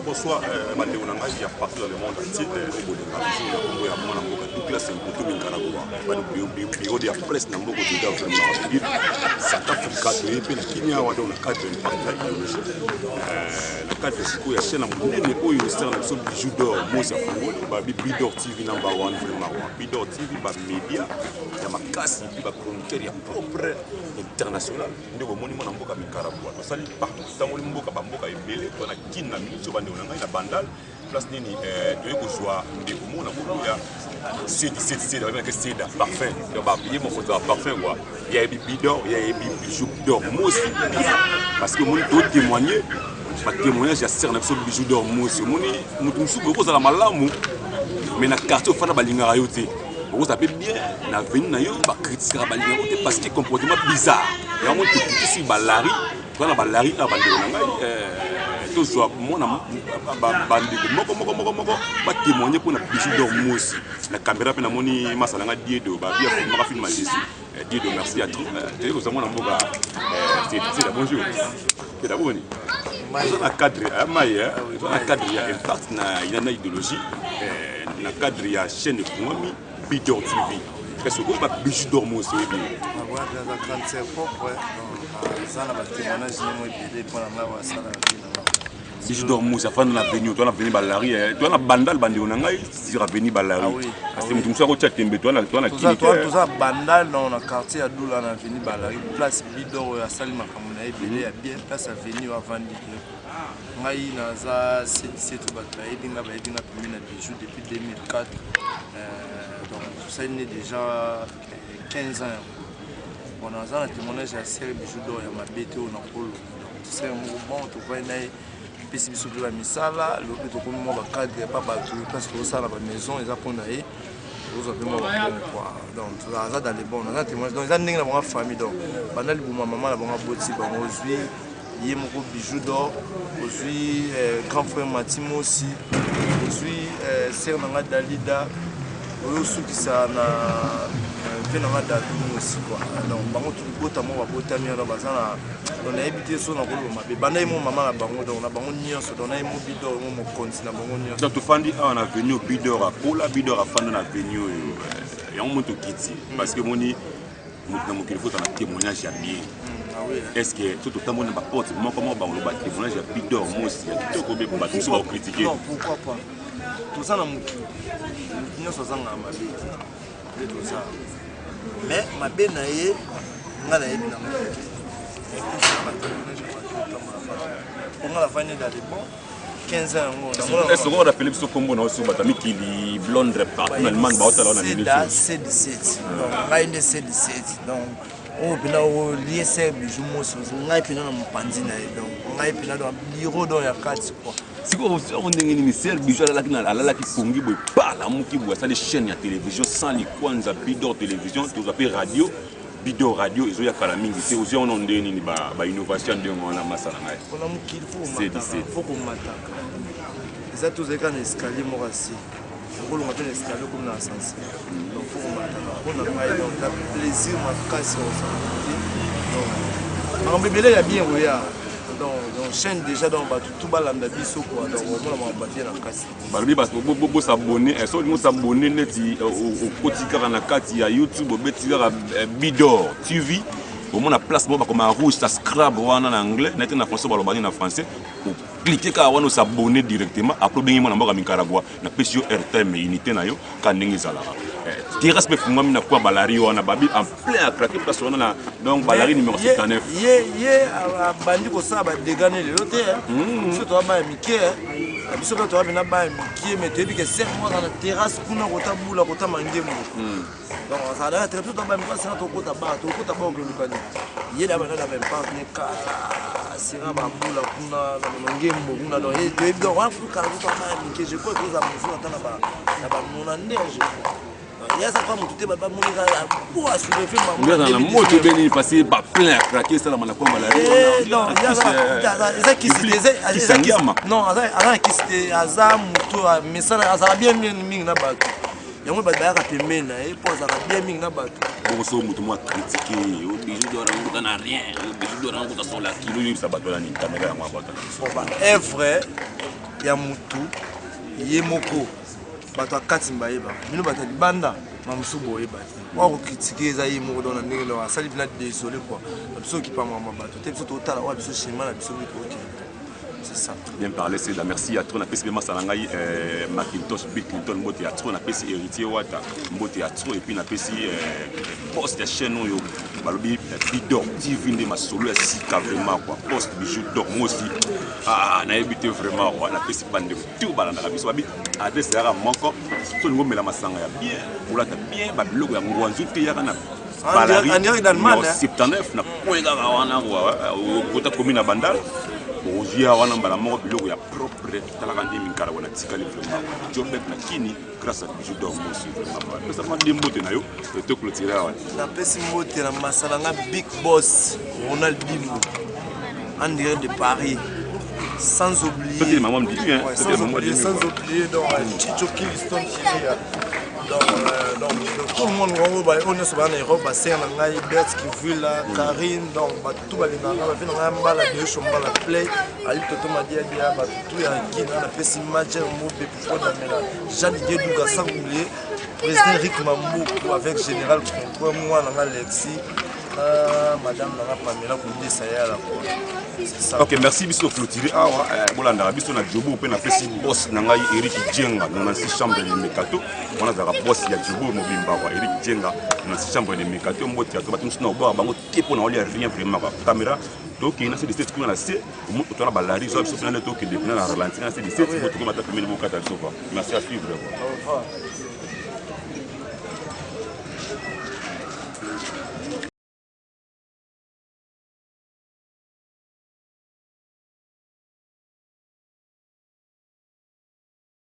Bonsoir bandeko na ngai ya partout dans le monde entier oyo bolinga toujours na kombo ya mwana mboka Douglas Mputu Minkaragua bureau ya presse na mboka toza vraiment dire South Africa toye mpe na kimia awa donc na cadre ya impact ya idéologie na cadre sikoyo ya chaîne ya monene oyo esala na biso bijou d'or mosi ya fongoli babi Bidor TV number one vraiment wa Bidor TV ba média ya makasi mpe ba chroniqueur ya propre international Nde bomoni mwana mboka Mikaragua tosali partout totangoli mboka bamboka ebele to na Kin na minute oyo bandeko na ngai na Bandal place nini toye kozwa ndeko moko na kombo ya Sedi Sedi Sedi babengaka Seda parfum donc ba ye moko ba parfum quoi ya yebi bidor ya yebi bijou d'or mosi bien parce que omoni to témoigner ba témoignage ya sœur na biso bijou d'or mosi omoni moto mosusu boye kozala malamu mais na quartier ofanda balingaka yo te okozala mpe bien na avenue na yo bakritikaka balingaka te parce que comportement bizarre yango tokitisi balari toza na balari awa bandeko na ngai tozwa mwana bandeko moko moko moko moko batémoigne mpo na bijou d'or mosi na caméra mpe namoni masala ngai diedo babi afilmaka film ya jésus diedo merci à trop toyei kozwa mwana mboka seda bonjour seda boni toza na cadre mai toza na cadre ya impact na idéologie na cadre ya chaîne efungwami Bidor TV est-ce que ba bijou d'or mosi oyebi aza grande sœur propre aza na batémoignage nemo ebele mpo na ngai oyo asala na vie na ngai bijou d'or mosi afanda na avenue toa na avenue balari toa na bandal bandeko na ngai sur avenue balari parce que moto mosusu akotia tembe toa na kini te toza bandal na quartier ya dula na avenue balari place bidor oyo asali makambo na ye ebele ya bien place avenue oyo avandi Ngai naza C17 bato bayebi nga bayebi nga pembeni na bijou depuis 2004 donc tosali nde déjà 15 ans yango bon naza na témoignage ya sere bijou d'or ya mabe te oyo nakoloba donc tosali yango bon tovandi na ye epesi biso mpe bamisala lobi tokomi mwa bacadre pa bato place tozosala na bamaison eza mpo na ye tozozwa mpe mwa babon quoi donc aza dans le bon naza témoignage donc eza ndenge na bango famille donc banda libuma mama na bango aboti bango ozwi ye moko bijou d'or ozwi eh, grand frère Mati Mosi ozwi eh, sœur na nga Dalida oyo osukisa na eh, mpe na nga Dadu Mosi quoi donc bango libota moko babotami wana baza na donc nayebi te so nakoloba mabe banda ye mo mama na bango donc na bango nyonso donc na ye mo bidor mo mokonzi na bango nyonso donc tofandi awa na avenue bidor akola bidor afanda na avenue oyo yango mo tokiti parce que moni moto na mokili fo ozala na témoignage ya bien est ce que so totamboli na baporte moko moko bakoloba témoignage ya bidor mosi ya kitoko be bato mosusu bakokritike non pourquoi pas toza na mokili moto nyonso azangaka mabe te nde toza mais mabe na ye nga nayebi nango nga nafandi dans le bon 15 ans yango est-ce que rappeler biso kombo na oso bato ya mikili Londres partout na Allemagne baotala wana minute C17 donc ngai nde C17 donc oyo mpena olie ser bijou mosi ngai mpena na mopanzi na ye donc ngai mpena donc bureau donc ya kati quoi sikoyo soko ndenge nini ser bijou alalaki alalaki pongi boye pa alamuki boye asali chaîne ya télévision sans likwanza bidor télévision tozwa mpe radio Bidon radio ezoya kala mingi te ozwi yango ndenge nini ba innovation ya ndenge wana masa na ngai mpona mokili fo komataka eza te ozali kaka na escalier moko asi okolonga mpe na escalier okomi na ascenseur donc fo komataka mpo na ngai donc eza plaisir makasi ya kosala te donc makambo ebele ya bien koya donc chaîne déjà donc bato tout balanda biso quoi donc omona makambo ya bien na kasi Balobi bo s'abonner, soki olingi osabonner neti okoti kaka na kati ya YouTube obeti kaka Bidor TV omona place moko bakoma rouge subscribe wana na anglais na te na français baloba nini na français oclique kaka wana osabonner directement après obengi mwana mboka Nicaragua napesi yo airtime unité na yo kaka ndenge ezalaka terrasse mpe efungwami na coin balari wana babi en plein à craquer place wana na donc balari numéro 79 ye ye abandi kosala badega ne lelo te biso toza bana mike biso mpe toza mpena bana mike mais toyebi ke ser moko aza na terrasse kuna kota bula kota mangembo donc azalaka na biso toza bana mike asena tokota ba tokota ba okoluka nini ye da banda na baimparte ne kala sera babula kuna na mangembo kuna donc toyebi donc wana kutu kala toza bana mike je crois toza mosusu ata na ba 92 je crois ye aza pa motu te bamoni kaka po asouleve aza na moto obe nini parce que baplein ya krake esalama na kwamba eza kisi non aza na kisi te aza motu mesana azala bien mingi na bato yango bato bayaka pembeni na ye mpo azalaka bien mingi na bato bongo so moto mwa kritike bijou d'or yango kuta na rien bijou d'or yango kuta sola kilo oyebisa bato wana nini kamera yango abata na biso ba evre. Ya mutu ye moko bato ya kati bayebaka bino bato ya libanda mamosusu boyeba te oyo akocritiquer eza ye moko. Donc na ndenge donc asali mpena désolé quoi. Na biso okipa makambo ya bato te, biso totala oyo biso schéma na biso nde tookende, c'est ça. Bien parlé, c'est la merci à trop. Napesi mpe masala ngai Macintosh Bill Clinton, mbote ya trop. Napesi Héritier Wata, mbote ya trop. Et puis napesi poste ya chaîne oyo balobi Bidor TV, nde masolo ya sika vraiment quoi. Poste Bijou d'Or Mosi, ah, nayebi te vraiment quoi. Napesi bandeko tout balandaka biso, babi adresse yaka moko. So olingi omela masanga ya bien, olata bien, babiloko ya ngwanzu te, yaka na Balari En direct d'Allemagne, hein. 79 na point kaka wana quoi. Okota komi na Bandal, ozwi ya wana mbala moko biloko ya propre. Talaka nde minkala wana tikali vraiment Jobek na Kini grâce à Bijou d'Or Mosi vraiment. Pesama nde mbote na yo, to clôturer awa. Napesi mbote na masala nga Big Boss Ronald Bimbo en direct de Paris, sans oublier Toi, t'es maman me dit, hein. Ouais, Toi, t'es sans maman oublier dit, sans quoi. oublier donc Chicho Kiliston TV, hein. Donc tout le monde oyo oyo nyonso baa na Europe, baser na ngai Bert Kivula, Karine, donc bato tu balingaka ngai, bavi na ngai mbala deusho mbala play Ali Toto Madiadia, bato tu ya Kina. Napesi Majer Mobe Pukodamela, Jean Didier Duga, sans oublier président Eric Mambuku avec général Contrôle, mwana na ngai Lexi na madame na ngai Pamela Kondesa Yala quoi, c'est ça. Ok, merci. Biso clôturer awa. Bolandaka biso na Jobo mpe napesi boss na ngai Eric Djenga, 96 chambre de Mekato wana, azalaka boss ya Jobo mobimba kwa. Eric Djenga, 96 chambre de Mekato, mbote ya to bato mosusu na kobwaka bango te mpo na olia rien vraiment kwa. Caméra, tokende na C17 kuna na se otwana balari zwa biso mpena nde tokende mpena na ralenti na C17 po tokomata pembeni bokata biso quoi. Merci, à suivre quoi. Au revoir.